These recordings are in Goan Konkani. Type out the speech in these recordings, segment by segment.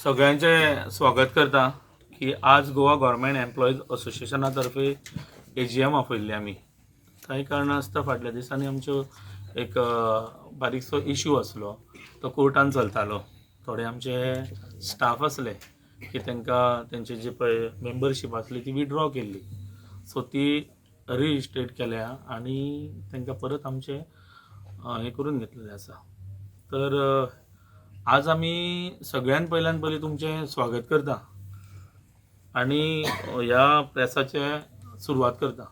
सगळ्यांचे स्वागत करता की आज गोवा गव्हर्मेंट एम्प्लॉईज असोसिएशना तर्फे एजीएम आपयल्ली आमी. कांय कारणां आसता, फाटल्या दिसांनी आमच्यो एक बारीकसो इशू आसलो, तो कोर्टान चलतालो. थोडे आमचे स्टाफ आसले की तांकां तेंची जी पळय मेंबरशीप आसली ती विड्रॉ केल्ली. सो ती रिइन्स्टेट केल्या आनी तांकां परत आमचे हें करून घेतलेलें आसा. तर आज आमी सगळ्यान पयल्यान पयलीं तुमचें स्वागत करता आनी ह्या प्रेसाचे सुरवात करता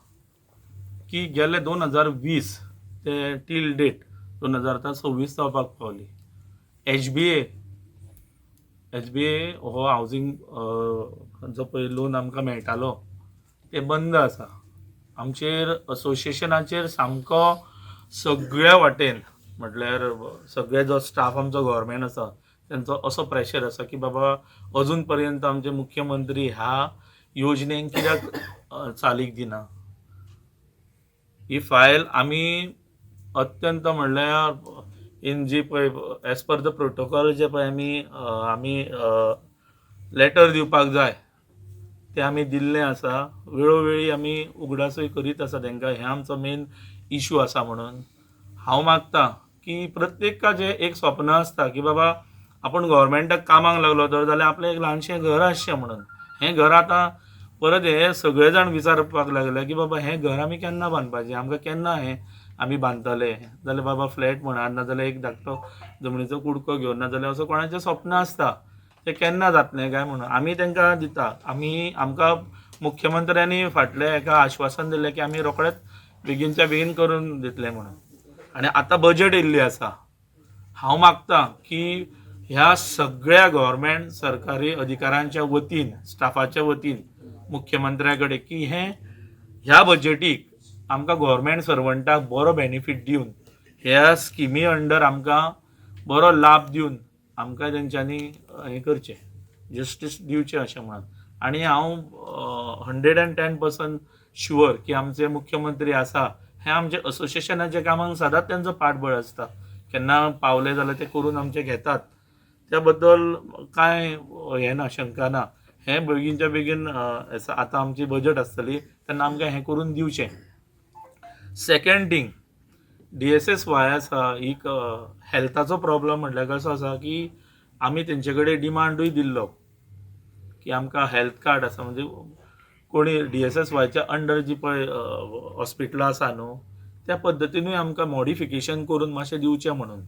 की गेले 2020 ते टील डेट 2000 आतां 26 जावपाक पावली, एचबीए हो हावजींग जो पळय लोन आमकां मेळटालो ते बंद आसा. आमचेर असोसिएशनाचेर सामको सगळ्या वाटेन, म्हटल्यार सगळे जो स्टाफ आमचो गव्हर्मेंट आसा तेंचो असो प्रेशर आसा की बाबा अजून पर्यंत आमचे मुख्यमंत्री ह्या योजनेक कित्याक चालीक दिना. ही फायल आमी अत्यंत म्हणल्यार इन जी पळय एज पर the protocol जे पळय आमी लेटर दिवपाक जाय ते आमी दिल्लें आसा. वेळोवेळी आमी उगडासूय करीत आसा तांकां, हें आमचो मेन इशू आसा म्हणून. हांव मागता की प्रत्येकाचें एक स्वप्न आसता की बाबा आपूण गव्हर्मेंटाक कामाक लागलो तर जाल्यार आपलें एक ल्हानशें घर आसचें म्हणून. हें घर आतां परत हे सगळे जाण विचारपाक लागले की बाबा हें घर आमी केन्ना बांदपाचें, आमकां केन्ना हें आमी बांदतले. जाल्यार बाबा फ्लॅट म्हणात, नाजाल्यार एक धाकटो जमनीचो कुडको घेवन, नाजाल्यार असो कोणाचें स्वप्न आसता तें केन्ना जातलें काय म्हणून. आमी तांकां दिता, आमी आमकां मुख्यमंत्र्यांनी फाटलें एका आश्वासन दिलें की आमी रोखडेच बेगीनच्या बेगीन करून दितले म्हणून. आनी आतां बजट येयल्ली आसा. हांव मागता की ह्या सगळ्या गव्हर्मेंट सरकारी अधिकाऱ्यांच्या वतीन, स्टाफाच्या वतीन मुख्यमंत्र्या कडेन की हें ह्या बजेटीक आमकां गव्हर्मेंट सर्वंटाक बरो बेनिफीट दिवन ह्या स्किमी अंडर आमकां बरो लाभ दिवन आमकां तेंच्यांनी हें करचें, जस्टीस दिवचें अशें म्हणून. आनी हांव 110% शुअर की आमचे मुख्यमंत्री आसा हे आमचे असोसिएशनाच्या कामाक सदांच तेंचो पाठबळ आसता. केन्ना पावले जाल्यार ते करून आमचे घेतात. त्या बद्दल कांय हें ना, शंका ना. हें बेगीनच्या बेगीन आतां आमची बजट आसतली तेन्ना आमकां हें करून दिवचें. सेकंड थींग, डीएसएसवाय आसा, एक हेल्थाचो प्रॉब्लम म्हटल्यार कसो आसा की आमी तेंचे कडेन डिमांडूय दिल्लो की आमकां हेल्थ कार्ड आसा, म्हणजे कोणी डीएसएसवायच्या अंडर जी पळय हॉस्पिटलां आसा न्हू, त्या पद्दतीनूय आमकां मॉडिफिकेशन करून मातशें दिवचें म्हणून.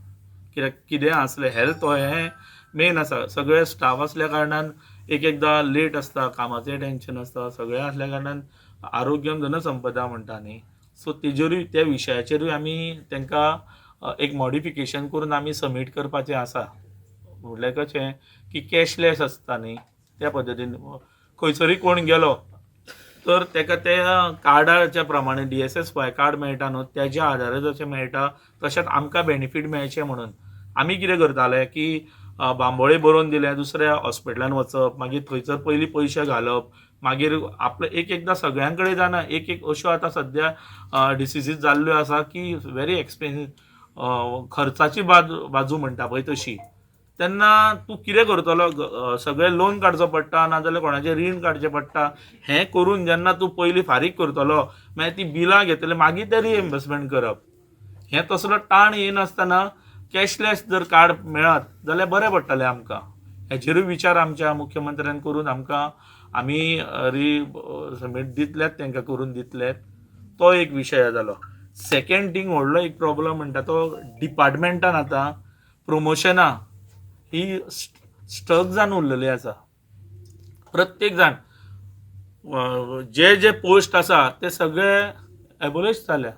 कित्याक कितें आसलें हेल्थ हो हें मेन आसा. सगळे स्टाफ आसल्या कारणान एक एकदां लेट आसता, कामाचें टेंशन आसता, सगळें आसल्या कारणान आरोग्यम धनसंपदा म्हणटा न्ही. सो तेजेरूय त्या विशयाचेरूय आमी तांकां एक मॉडिफिकेशन करून आमी सबमीट करपाचें आसा. म्हटल्यार कशें की कॅशलेस आसता न्ही, त्या पद्दतीन खंयसरूय कोण गेलो तर ताका त्या कार्डाच्या प्रमाणे डीएसएसवाय कार्ड मेळटा न्हू, तेज्या आधारे जशें मेळटा तशेंच आमकां बेनिफीट मेळचें म्हणून. आमी कितें करताले की बांबोळे बरोवन दिलें, दुसऱ्या हॉस्पिटलान वचप, मागीर थंयसर पयलीं पयशे घालप, मागीर आपलें एक एकदां सगळ्यां कडेन जायना. एक एक अश्यो आतां सद्या डिसिजीस जाल्ल्यो आसा की व्हेरी एक्सपेन्सीव, खर्चाची बाजू म्हणटा पळय तशी. तेन्ना तूं कितें करतलो? सगळें लोन काडचो पडटा, नाजाल्यार कोणाचें रीण काडचें पडटा. हें करून जेन्ना तूं पयलीं फारीक करतलो, मागीर ती बिलां घेतले, मागीर तें रिएम्बर्समेंट करप, हें तसलो ताण येनासतना कॅशलेस जर कार्ड मेळत जाल्यार बरें पडटलें आमकां. हेचेरूय विचार आमच्या मुख्यमंत्र्यान करून आमकां आमी री सबमीट दितलेत, तांकां करून दितलेत. तो एक विशय जालो. सेकंड थींग, व्हडलो एक प्रॉब्लम म्हणटा तो डिपार्टमेंटान आतां प्रमोशनां ही स्टक जावन उरलेली आसा. प्रत्येक जाण जे जे पोस्ट आसा ते सगळे एबोलिश जाल्या,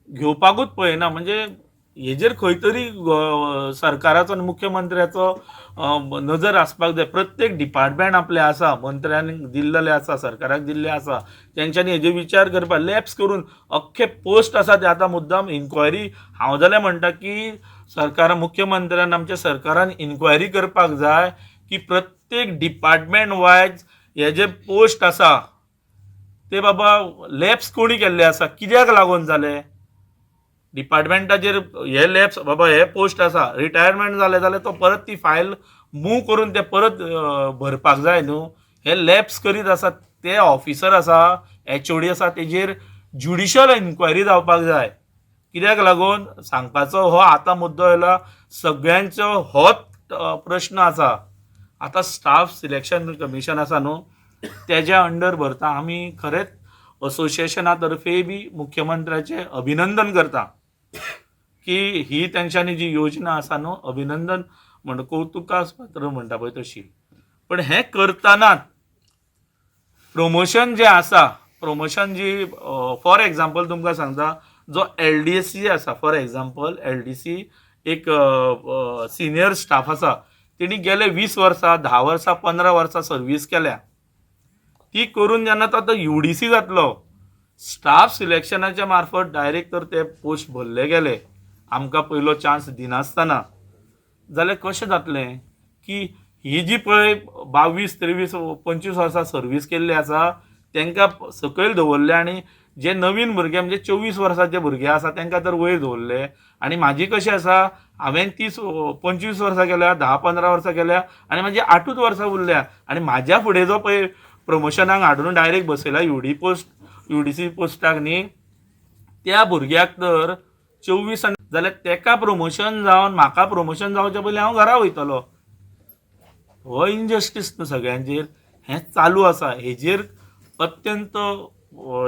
घेवपाकूच पळयना. म्हणजे हेजेर खंय तरी सरकाराचो आनी मुख्यमंत्र्याचो नजर आसपाक जाय. प्रत्येक डिपार्टमेंट आपलें आसा, मंत्र्यांनी दिल्लेलें आसा, सरकाराक दिल्लें आसा, तेंच्यांनी हेजेर विचार करपाक लॅप्स करून अख्खे पोस्ट आसा ते आतां मुद्दाम इन्क्वायरी. हांव जाल्यार म्हणटा की सरकार, मुख्यमंत्र्यान, आमच्या सरकारान इन्क्वायरी करपाक जाय की प्रत्येक डिपार्टमेंट वायज हे जे पोस्ट आसा ते बाबा लॅप्स कोणी केल्ले आसा, कित्याक लागून जाले डिपार्टमेंटाचेर हे लॅप्स. बाबा हे पोस्ट आसा, रिटायरमेंट जालें जाल्यार तो परत ती फायल मूव करून ते परत भरपाक जाय न्हू. हे लॅप्स करीत आसा ते ऑफिसर आसा, एचओडी आसा, तेजेर ज्युडिशल इन्क्वायरी जावपाक जाय. कित्याक लागून सांगपाचो हो आतां मुद्दो येयला, सगळ्यांचो होच प्रश्न आसा. आतां स्टाफ सिलेक्शन कमिशन आसा न्हू, तेज्या अंडर भरता. आमी खरेंच असोसिएशना तर्फे बी मुख्यमंत्र्याचें अभिनंदन करता की ही तेंच्यांनी जी योजना आसा न्हू, अभिनंदन म्हण कौतुकास पात्र म्हणटा पळय तशी. पण हें करतनाच प्रमोशन जें आसा, प्रमोशन जी फॉर एग्जाम्पल तुमकां सांगता, जो एलडीसी आसा, फॉर एग्जाम्पल एलडीसी एक सिनियर स्टाफ आसा, तेणी गेले 20 वर्सां, 10 वर्सां, 15 वर्सां सर्वीस केल्या. ती करून जेन्ना तो आतां युडीसी जातलो, स्टाफ सिलेक्शनाच्या मार्फत डायरेक्ट तर ते पोस्ट भरले गेले आमकां पयलो चान्स दिनासतना जाल्यार कशें जातलें की ही जी पळय 22 23 25 वर्सां सर्वीस केल्ली आसा तांकां सकयल दवरले आनी जे नवीन भुरगे म्हणजे 24 वर्साचे भुरगे आसा तांकां तर वयर दवरले. आनी म्हाजी कशें आसा, हांवें 30 25 वर्सां केल्या, 10 15 वर्सां केल्या आनी म्हाजी 8 वर्सां उरल्या आनी म्हाज्या फुडें जो पळय प्रमोशनाक हाडून डायरेक्ट बसयला युडी पोस्ट युडीसी पोस्टाक न्ही, त्या भुरग्याक तर 24 जाल्यार तेका प्रमोशन जावन म्हाका प्रमोशन जावच्या पयलीं हांव घरा वयतलो. हो इनजस्टीस न्हू सगळ्यांचेर हें चालू आसा. हेजेर अत्यंत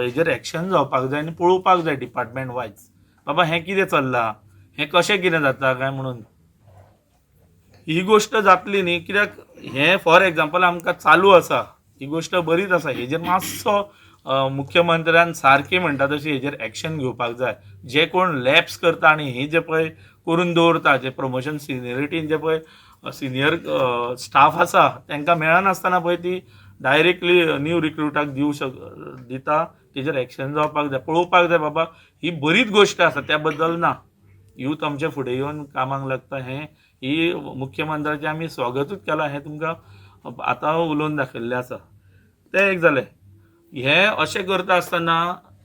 हेजेर एक्शन जावपाक जाय आनी पळोवपाक जाय डिपार्टमेंट वायज, बाबा हें कितें चल्लां, हें कशें कितें जाता काय म्हणून. ही गोश्ट जातली न्ही, कित्याक हें फॉर एग्जाम्पल आमकां चालू आसा, ही गोश्ट बरीच आसा. हेजेर मातसो मुख्यमंत्र्यान सारकी म्हणटा तशी हेजेर एक्शन घेवपाक जाय. जे कोण लॅप्स करता आनी हे जे पळय करून दवरता, जे प्रमोशन सिनियरिटीन जे पळय सिनियर स्टाफ आसा तांकां मेळनासतना पळय ती डायरेक्टली न्यू रिक्रुटाक दिवं शक दिता, तेजेर एक्शन जावपाक जाय, पळोवपाक जाय बाबा ही बरीच गोश्ट आसा, त्या बद्दल ना. यूथ आमचे फुडें येवन कामाक लागता हें ही मुख्यमंत्र्याचें आमी स्वागतूच केलां, हें तुमकां आतां उलोवन दाखयल्लें आसा. तें एक जालें. हें अशें करता आसतना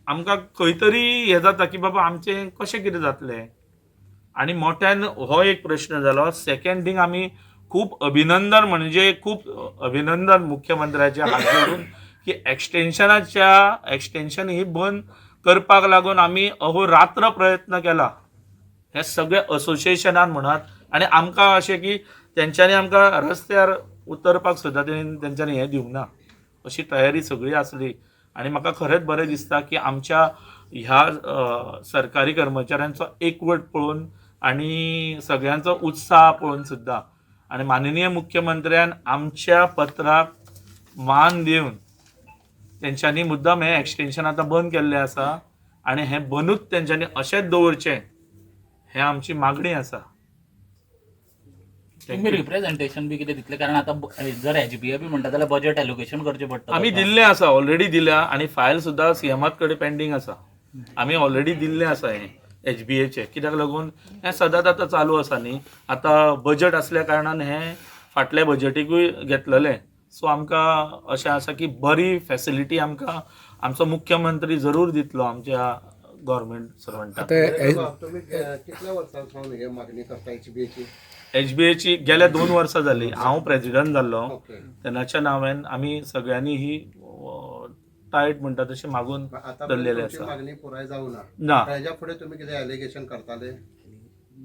आमकां खंय तरी हें जाता की बाबा आमचें कशें कितें जातलें आनी मोठ्यान हो एक प्रश्न जालो. सेकेंड थींग, आमी खूब अभिनंदन म्हणजे खूब अभिनंदन मुख्यमंत्र्याचे हात जोडून की एक्सटेन्शनाच्या एक्सटेन्शन ही बंद करपाक लागून आमी अहोरात्र प्रयत्न केला हे सगळे असोसिएशनान म्हणात. आनी आमकां अशें की तेंच्यांनी आमकां रस्त्यार उतरपाक सुद्दां तेंच्यांनी हें दिवंक ना, अशी तयारी सगळी आसली. आनी म्हाका खरेंच बरें दिसता की आमच्या ह्या सरकारी कर्मचाऱ्यांचो एकवट पळोवन आनी सगळ्यांचो उत्साह पळोवन सुद्दां, आनी माननीय मुख्यमंत्र्यान आमच्या पत्राक मान दिवन तेंच्यांनी मुद्दाम हें एक्सटेन्शन आतां बंद केल्लें आसा आनी हें बंदूच तेंच्यांनी अशेंच दवरचें हें आमची मागणी आसा. तुमी रिप्रेझेंटेशन बी कितें दितले, कारण आतां जर एचबीए बी म्हणटा जाल्यार बजेट एलोकेशन करचें पडटा. आमी दिल्लें आसा, ऑलरेडी दिल्या आनी फायल सुद्दां सीएमात कडेन पेंडींग आसा. आमी ऑलरेडी दिल्लें आसा हें एचबीएचें, कित्याक लागून हें सदांच आतां चालू आसा न्ही. आतां बजट आसल्या कारणान हें फाटल्या बजटीकूय घेतलेलें. सो आमकां अशें आसा की बरी फेसिलिटी आमकां आमचो मुख्यमंत्री जरूर दितलो आमच्या गव्हर्मेंट सर्वंटाक. तुमी कितल्या वर्सां सावन हे मागणी करता एचबीएची? एचबीएची गेल्या 2 वर्सां जाली हांव प्रेजिडंट जाल्लो तेन्नाच्या नांवान आमी सगळ्यांनी ही टायट म्हणटा तशें मागून धरलेलें आसा. मागणी पुराय जावना ना, हेज्या फुडें तुमी कितें एलिगेशन करताले?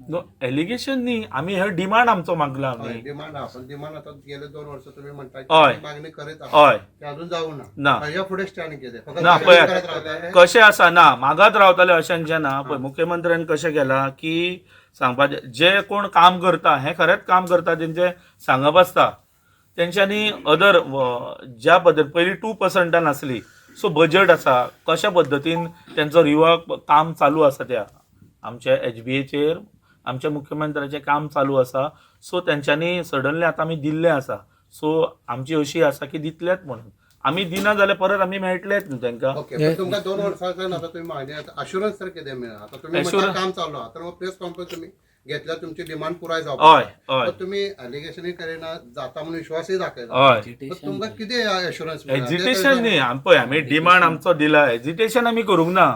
नो एलिगेशन न्ही, आमी हे डिमांड आमचो मागला. आमी डिमांड आहा, पण डिमांड आतां गेले 2 वर्सां तुमी म्हणटा हय. मागणी करीत आहा, हय ते अजून जावना. ना. हेज्या फुडें स्टँड केलें फकत ना, मागणी पळयात. करत रावताले? कशें आसा ना मागत रावताले अशें ना. पळय मुख्यमंत्र्यान कशें केलां की सांगपाचें जे कोण काम करता हें खरेंच काम करता तेंचें सांगप आसता. तेंच्यांनी अदर ज्या पद्दतीन पयलीं 2% आसली, सो बजट आसा कशा पद्दतीन तेंचो रिवर्क काम चालू आसा त्या आमच्या एचबीएचेर आमच्या मुख्यमंत्र्याचें काम चालू आसा. सो तेंच्यांनी सडनली आतां आमी दिल्लें आसा. सो आमची अशी आसा की दितलेच म्हणून आमी दिना जाल्यार परत आमी मेळटलेच न्हू तेंकां. ओके, पण तुमकां 2 वर्सां आतां तुमी मागणी अश्युरन्स तर कितें मेळ्ळा? आतां तुमी म्हणटा Assurance- काम चालू आहा, तर मग प्रेस कॉन्फरन्स तुमी घेतल्यार तुमची डिमांड पुराय जावपाक. हय हय पण तुमी एलिगेशनूय करिना जाता म्हणून विश्वासूय दाखयला. हय पण तुमकां कितें एश्युरन्स मेळ्ळा? एजिटेशन न्ही, पळय आमी डिमांड आमचो दिला, एजिटेशन आमी करूंक ना.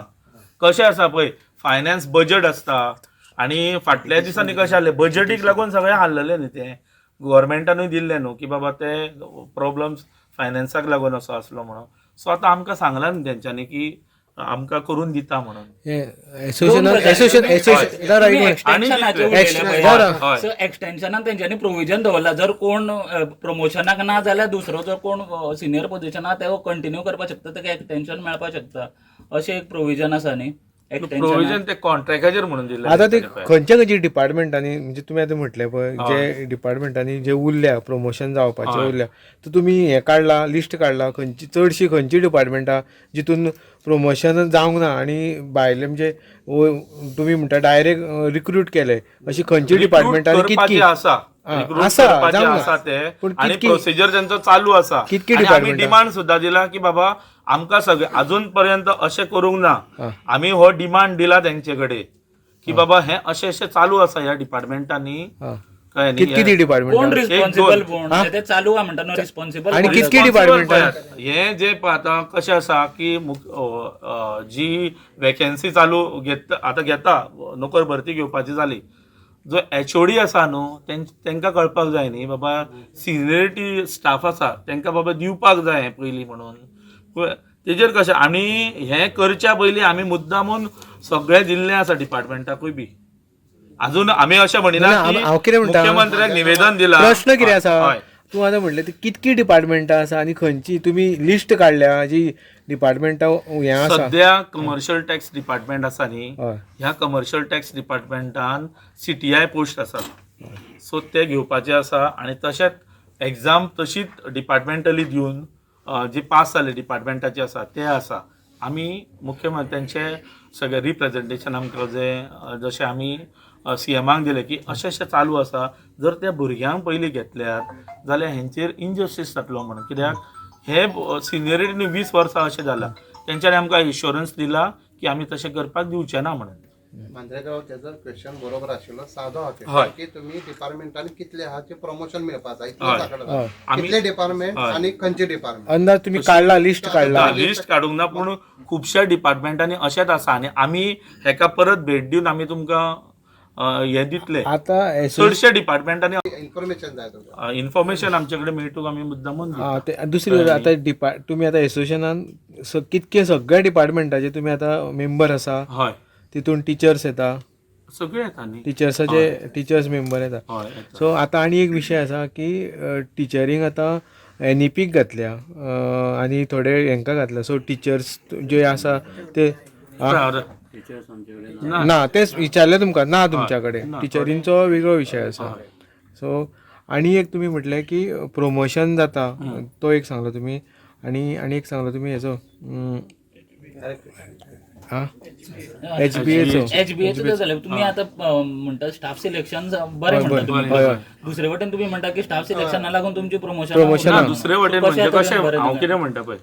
कशें आसा पळय फायनान्स बजट आसता आनी फाटल्या दिसांनी कशें जालें बजटीक लागून सगळें हाल्लेलें न्ही तें. गव्हर्मेंटानूय दिल्लें न्हू की बाबा ते प्रॉब्लम्स फायनान्साक लागून असो आसलो म्हणून. सो आतां आमकां सांगलां न्हू तेंच्यांनी की आमकां करून दिता म्हणून. एसोसिएशन एसोसिएशन एसोसिएशन एक्सटेन्शनान तेंच्यांनी प्रोविजन दवरला, जर कोण प्रमोशनाक ना जाल्यार दुसरो जर कोण सिनियर पोझिशनाक तो कंटिन्यू करपाक शकता, ताका एक्सटेन्शन मेळपाक शकता, अशें एक प्रोविजन आसा न्ही. प्रोविजन ते कॉन्ट्रॅक्टाचेर म्हणून दिल्लें. आतां ते खंयच्या खंयच्या डिपार्टमेंटांनी, म्हणजे तुमी आतां म्हटलें पळय, जे डिपार्टमेंटांनी जे उरल्या प्रमोशन जावपाचे उरल्या, तर तुमी हें काडला, लिस्ट काडला खंयची चडशी खंयची डिपार्टमेंटां जितून प्रमोशन जावंक ना आनी भायले म्हणजे तुमी म्हणटा डायरेक्ट रिक्रूट केले, अशी खंयची डिपार्टमेंटां कितकी आसा आसा ते, आनी प्रोसिजर तेंचो चालू आसा, कितकी आमी डिमांड सुद्दां दिला की बाबा आमकां सगळे अजून पर्यंत अशें करूंक ना. आमी हो डिमांड दिला तेंचे कडेन की बाबा हे अशें अशें चालू आसा ह्या डिपार्टमेंटांनी. कितकी डिपार्टमेंट कोण रिस्पॉन्सिबल, कोण ते चालू आहा म्हणटा न्हू रिस्पॉन्सिबल आनी कितकी डिपार्टमेंट. हे जे आतां कशें आसा की जी वेकेन्सी चालू घेता आतां घेता नोकर भरती घेवपाची जाली, जो एचओडी आसा न्हू तेंकां कळपाक जाय न्ही बाबा सिनियरिटी स्टाफ आसा तेंकां बाबा दिवपाक जाय हें पयलीं म्हणून. तेजेर कशें आमी हें करच्या पयलीं आमी मुद्दामून सगळें दिल्लें आसा डिपार्टमेंटाकूय बी. अजून आमी अशें म्हणिना की मुख्यमंत्र्याक निवेदन दिलां. प्रश्न कितें आसा, तूं आतां म्हणलें कितकी डिपार्टमेंटां आसा आनी खंयची तुमी लिस्ट काडल्या जी डिपार्टमेंटां हें आसा. सद्या कमर्शियल टॅक्स डिपार्टमेंट आसा न्ही, ह्या कमर्शियल टॅक्स डिपार्टमेंटान CTI post आसा, सो ते घेवपाचे आसा. आनी तशेंच एग्जाम तशीच डिपार्टमेंटली दिवन जी पास जाले डिपार्टमेंटाचे आसा ते आसा. आमी मुख्यमंत्र्यांचे सगळे रिप्रेजेंटेशन आमकां जे जशें आमी सीएमाक दिलें की अशें अशें चालू आसा, जर त्या भुरग्यांक पयलीं घेतल्यात जाल्यार हेंचेर इनजस्टीस जातलो म्हणून. कित्याक हे सिनियरिटीन 20 वर्सां अशें जालां, तेंच्यांनी आमकां इन्शुरन्स दिला की आमी तशें करपाक दिवचे ना म्हणून. मांद्रेगांव तेजो क्वेश्चन बरोबर आशिल्लो, सादो आहा की तुमी डिपार्टमेंटान कितले आहा ते प्रमोशन मेळपा जाय, कितले डिपार्टमेंट आनी खंयचे डिपार्टमेंट अंदाज तुमी काडला, लिस्ट काडला. लिस्ट काडूंक ना पूण खुबश्या डिपार्टमेंटांनी अशेंच आसा आनी आमी हेका परत भेट दिवन आमी तुमकां हे दितले. आतां चडशे डिपार्टमेंटांनी इन्फॉर्मेशन जाय तुमकां, इन्फॉर्मेशन आमचे कडेन मेळटूक आमी मुद्दामून. दुसरी गजाल, आतां तुमी आतां एसोसिएशनान कितके सगळ्या डिपार्टमेंटाचे तुमी आतां मेंबर आसा, हय, तितून टिचर्स येता, सगळे येता न्ही, टिचर्साचे टिचर्स मेंबर येता. सो आतां आनी एक विशय आसा की टिचरींक आतां NEPक घातल्या आनी थोडे हेंकां घातल्या, सो टिचर्स जे आसा ते ना तेच विचारलें तुमकां ना तुमच्या कडेन टिचरींचो वेगळो विशय आसा. सो आनी एक तुमी म्हटलें की प्रमोशन जाता तो एक सांगलो तुमी, आनी आनी एक सांगलो तुमी हेजो HBA जालें. तुमी आतां म्हणटा स्टाफ सिलेक्शन बरें म्हणटा तुमी, दुसरे वटेन तुमी म्हणटा की स्टाफ सिलेक्शना लागून तुमची प्रमोशन. दुसरे वटेन म्हणजे कशें हांव कितें म्हणटा पळय,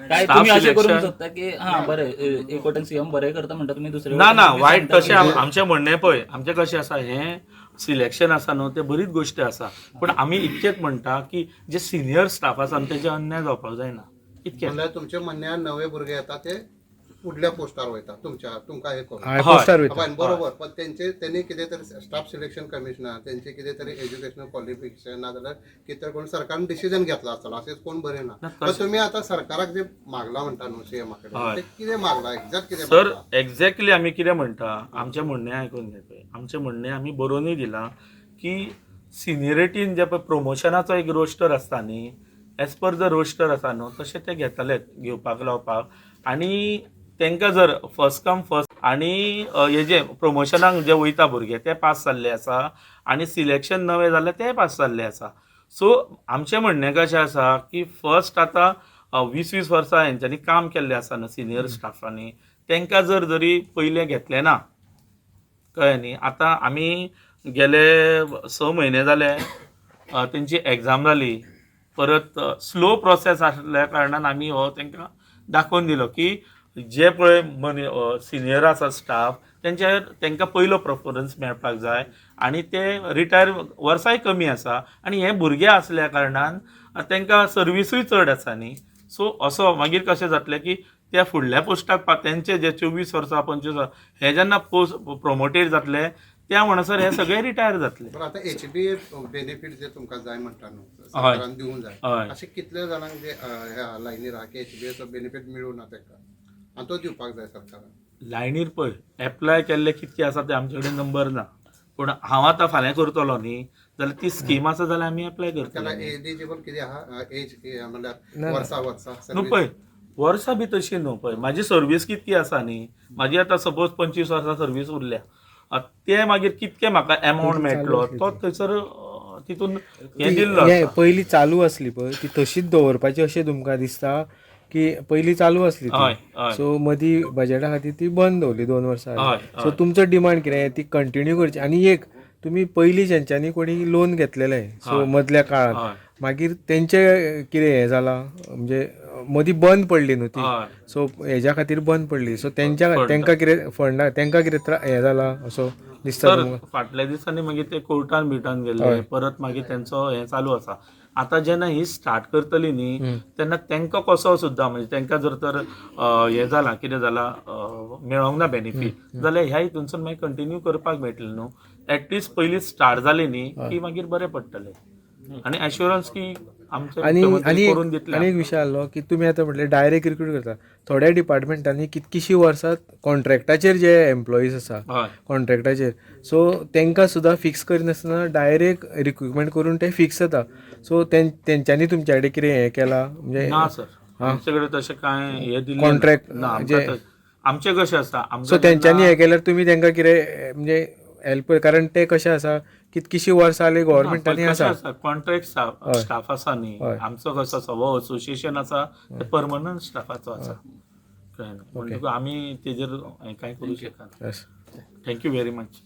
काय तुमी अशें करूंक शकता की हा बरें एक वटेन सीएम बरें करता म्हणटा तुमी, दुसरे ना ना वायट तशें आमचें म्हणणें पळय, आमचें कशें आसा हें सिलेक्शन आसा न्हू तें बरीच गोश्ट आसा, पूण आमी इतकेंच म्हणटा की जे सिनियर स्टाफ आसा तेजे अन्याय जावपाक जायना इतकें. म्हणल्यार तुमचें म्हणणें नवे भुरगे येता ते फुडल्या पोस्टार वयता, तुमच्या तुमकां हे करून पोस्टार वयता बरोबर, पण तेंचे तेणी कितें तरी स्टाफ सिलेक्शन कमिशनर तेंचे कितें तरी एज्युकेशनल क्वॉलिफिकेशन ना जाल्यार कितें तरी कोण सरकारान डिसिजन घेतला आसतलो, अशेंच कोण बरें ना. पण तुमी आतां सरकाराक जे मागला म्हणटा न्हू सीएमा कडेन, ते कितें मागला एक्झॅक्ट कितें सर? एक्झॅक्टली आमी कितें म्हणटा, आमचें म्हणणें आयकून घे पळय, आमचें म्हणणें आमी बरोवनूय दिलां की सिनियरिटीन जे पळय प्रमोशनाचो एक रोस्टर आसता न्ही, एज पर the roster आसा न्हू तशें ते घेतले घेवपाक लावपाक, आनी तांकां जर फर्स्ट कम फर्स्ट आनी हे जे प्रमोशनाक जे वयता भुरगे ते पास जाल्ले आसा आनी सिलेक्शन नवें जाल्ले ते पास जाल्ले आसा. सो आमचें म्हणणें कशें आसा की फर्स्ट आतां 20-20 वर्सां हेंच्यांनी काम केल्लें आसा न्हू सिनियर स्टाफांनी, तांकां जर जरी पयलें घेतलें ना, कळ्ळें न्ही. आतां आमी गेले 6 म्हयने जाले तेंची एग्जाम जाली, परत स्लो प्रोसेस आसल्या कारणान आमी हो तांकां दाखोवन दिलो की जे पळय सिनियर आसा स्टाफ तेंच्या तांकां पयलो प्रेफरन्स मेळपाक जाय आनी ते रिटायर वर्सांय कमी आसा आनी हे भुरगे आसल्या कारणान तांकां सर्विसूय चड आसा न्ही. सो असो मागीर कशें जातलें की त्या फुडल्या पोस्टाक तेंचे जे 24 वर्सां 25 वर्सां हे जेन्ना पोस्ट प्रोमोटेड जातले त्या म्हणसर हे सगळे रिटायर जातले. बरं, आतां एच बी ए बेनिफीट जे तुमकां जाय म्हणटा न्हू, सरकारान दिवंक जाय, अशें कितले जाणांक जे ह्या लायनीर आहा की एच बी एचो बेनिफीट मेळूं ना तांकां आनी तो दिवपाक जाय सरकारान? लायनीर पळय एप्लाय केल्ले कितके आसा ते आमचे कडेन नंबर ना, पूण हांव आतां फाल्यां करतलो न्ही जाल्यार ती स्कीम आसा जाल्यार आमी एप्लाय त्याला करतले. एलिजिबल कितें आहा एज, म्हणल्यार वर्सा वर्सा न्हू सर्वीस? पळय वर्सां बी तशी न्हू, पळय म्हाजी सर्वीस कितकी आसा न्ही, म्हाजी आतां सपोज 25 वर्सां सर्वीस उरल्या, ते मागीर कितके म्हाका एमावंट मेळटलो तो थंयसर तितून हें दिल्लो हे आसा. पयलीं चालू आसली पळय ती तशीच दवरपाची अशें तुमकां दिसता की पयलीं चालू आसली हय ती, हय सो मदीं बजेटा खातीर ती बंद दवरली 2 वर्सां. हय, सो हय. तुमचो डिमांड कितें ती कंटिन्यू करची आनी एक तुमी पयलीं जेंच्यांनी कोणी लोन घेतलेलें सो हय. मदल्या काळांत हय. मागीर तेंचे कितें हें जालां, म्हणजे मदीं बंद पडली न्हू ती, हय. सो हेज्या खातीर बंद पडली, सो तेंच्या फंड. तेंकां कितें फंडा तेंकां कितें हें जालां असो दिसता सर तुमकां? फाटल्या दिसांनी मागीर ते कोर्टान बिटान गेल्ले, हय. परत मागीर तेंचो हें चालू आसा. आतां जेन्ना ही स्टार्ट करतली न्ही तेन्ना तेंकां कसो सुद्दां म्हणजे तेंकां जर तर हें जालां कितें जालां मेळोंक ना बेनिफीट जाल्यार ह्या हितूनसून मागीर कंटिन्यू करपाक मेळटलें न्हू. एटलिस्ट पयलीं स्टार्ट जाली न्ही की मागीर बरें पडटलें आनी एश्योरन्स की आमचे आनी मुख्यमंत्री आनी करून दितले. आनी एक विशय आहलो की तुमी आतां म्हटलें डायरेक्ट रिक्रूट करता, थोड्या डिपार्टमेंटांनी कितकीशीं वर्सां कॉन्ट्रॅक्टाचेर जे एम्प्लॉईज आसा हय. कॉन्ट्रॅक्टाचेर, सो तेंकां सुद्दां फिक्स करिनासतना डायरेक्ट रिक्रुटमेंट करून ते फिक्स जाता, सो तेंच्यांनी तुमच्या कडेन कितें हें केलां म्हणजे? ना सर, आमचे कडेन तशें कांय हें दिल्लें ना. Contract ना, आमकां आमचें कशें आसता सो आमकां तेंच्यांनी हें केल्यार तुमी तेंकां कितें म्हणजे हेल्प, कारण ते कशें आसा कितकीशीं वर्सां जालीं गोवोरमेंटांनी आसा. कॉन्ट्रॅक्ट स्टाफ आसा न्ही आमचो, कसो आसा हो असोसिएशन आसा ते परमनंट स्टाफाचो आसा, कळ्ळें न्हू? म्हणटकूच आमी तेजेर हें कांय करूं शकना. Yes. Thank you very much.